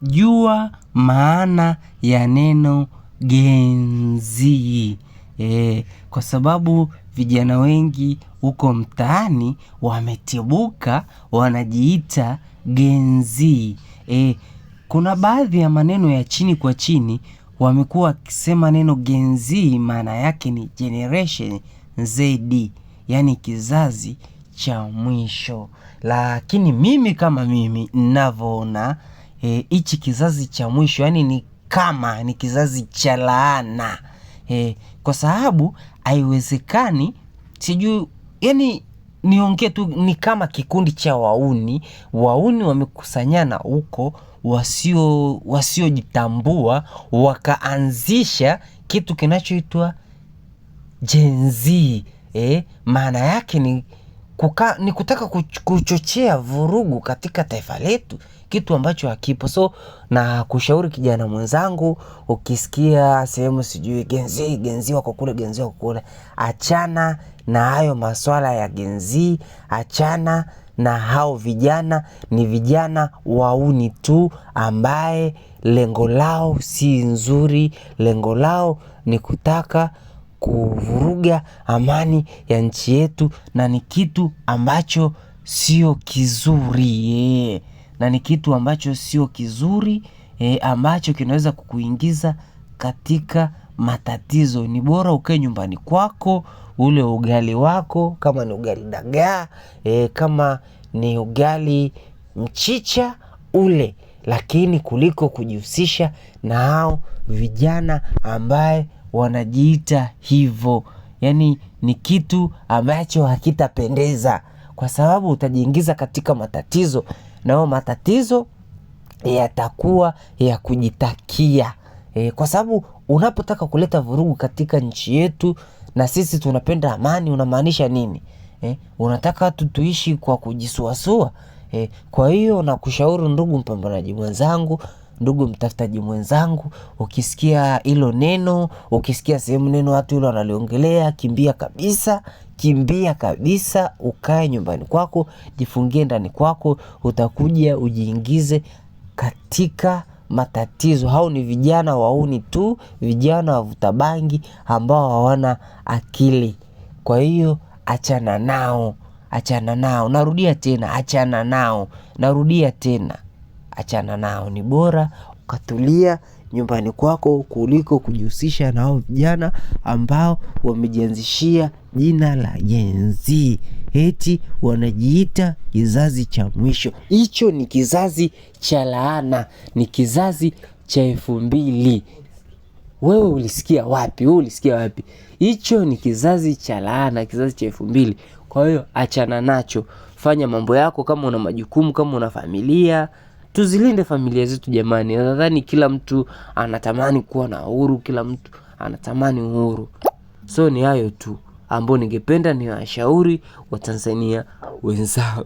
Jua maana ya neno genzi. Kwa sababu vijana wengi huko mtaani wametibuka wanajiita genzi. Kuna baadhi ya maneno ya chini kwa chini wamekuwa wakisema neno genzi maana yake ni generation Z, yaani kizazi cha mwisho. Lakini mimi kama mimi ninavyoona hichi kizazi cha mwisho, yaani ni kama ni kizazi cha laana. Kwa sababu haiwezekani, sijui, yaani niongee tu ni kama kikundi cha wauni. Wauni wamekusanyana huko wasiojitambua wakaanzisha kitu kinachoitwa Gen Z. Maana yake ni ni kutaka kuchochea vurugu katika taifa letu, kitu ambacho hakipo. So na kushauri kijana mwenzangu, ukisikia sehemu sijui Gen Z, Gen Z wako kule, Gen Z wako kule, achana na hayo maswala ya Gen Z, achana na hao vijana. Ni vijana wauni tu ambaye lengo lao si nzuri, lengo lao ni kutaka kuvuruga amani ya nchi yetu, na ni kitu ambacho sio kizuri. Na ni kitu ambacho sio kizuri, ambacho kinaweza kukuingiza katika matatizo. Ni bora ukae nyumbani kwako, ule ugali wako, kama ni ugali dagaa, kama ni ugali mchicha ule, lakini kuliko kujihusisha na hao vijana ambaye wanajiita hivo. Yaani ni kitu ambacho hakitapendeza, kwa sababu utajiingiza katika matatizo, na hayo matatizo yatakuwa ya kujitakia. Kwa sababu unapotaka kuleta vurugu katika nchi yetu na sisi tunapenda amani, unamaanisha nini? Unataka watu tuishi kwa kujisuasua? Kwa hiyo nakushauri ndugu mpambanaji mwenzangu, ndugu mtafutaji mwenzangu, ukisikia hilo neno, ukisikia sehemu neno watu hilo wanaliongelea, kimbia kabisa, kimbia kabisa, ukae nyumbani kwako, jifungie ndani kwako, utakuja ujiingize katika matatizo. Hao ni vijana wauni tu, vijana wavuta bangi ambao hawana akili. Kwa hiyo achana nao, achana nao. Narudia tena, achana nao. Narudia tena, achana nao. Ni bora ukatulia nyumbani kwako kuliko kujihusisha na hao vijana ambao wamejianzishia jina la Gen Z, eti wanajiita kizazi cha mwisho. Hicho ni kizazi cha laana, ni kizazi cha 2000. Wewe ulisikia wapi? Wewe ulisikia wapi? Hicho ni kizazi cha laana, kizazi cha 2000. Kwa hiyo achana nacho, fanya mambo yako. Kama una majukumu, kama una familia, tuzilinde familia zetu jamani. Nadhani kila mtu anatamani kuwa na uhuru, kila mtu anatamani uhuru. So ni hayo tu ambao ningependa niwashauri Watanzania wenzangu.